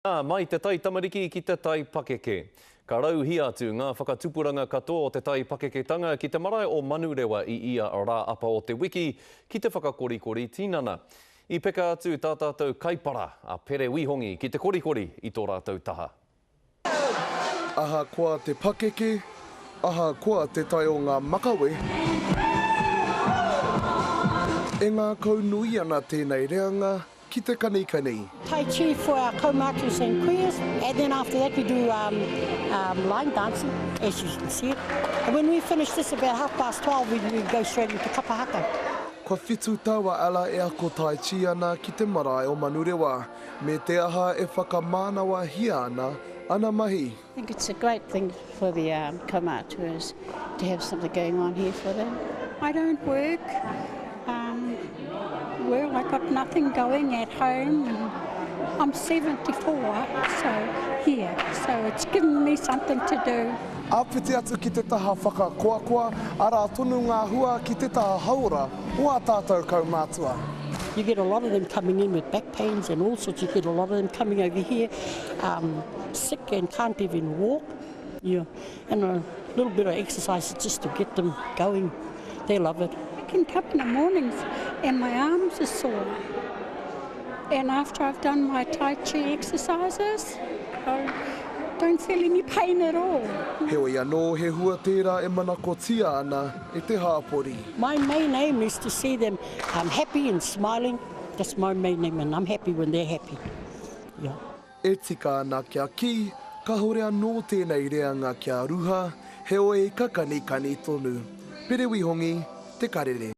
Ā, mai te taitamariki ki te taipakeke. Ka rauhī atu ngā whakatupuranga katoa o te taipakeketanga ki te marae o Manurewa i ia rā apa o te wiki ki te whakakorikori tinana. I peka atu tā tātou kaipara, a Pere Wihongi ki te korikori i tō rātou taha. Ahakoa te pakeke, ahakoa te tae o ngā makawe, e ngākaunui ana tēnei reanga Ki te kanikani. Tai Chi for our kaumātuas and kuias and then after that we do um, um, line dancing as you can see it. And when we finish this about half past 12 we, we go straight into kapa haka. Kua whitu tau a Ella e ako Tai Chi ana ki te marae o Manurewa, me te aha e whakamānawahia ana ana mahi. I think it's a great thing for the um, kaumātuas to have something going on here for them. I don't work. Um, well, I got nothing going at home. And I'm 74, so yeah, so it's given me something to do. Āpiti atu ki te taha whakakoakoa, arā tonu ngā hua ki te taha hauora o ā tātou kaumātua. You get a lot of them coming in with back pains and all sorts. You get a lot of them coming over here um, sick and can't even walk. Yeah, and a little bit of exercise just to get them going. They love it. I can come in the mornings and my arms are sore. And after I've done my Tai Chi exercises, I don't feel any pain at all. Heoi anō, he hua tērā e manakotia ana e te hāpori. My main aim is to see them um, happy and smiling. That's my main aim and I'm happy when they're happy. Yeah. E tika ana kia kī, kahore anō tēnei reanga kia ruha, heoi ka kanikani tonu. Pere Wihongi, Te Karere.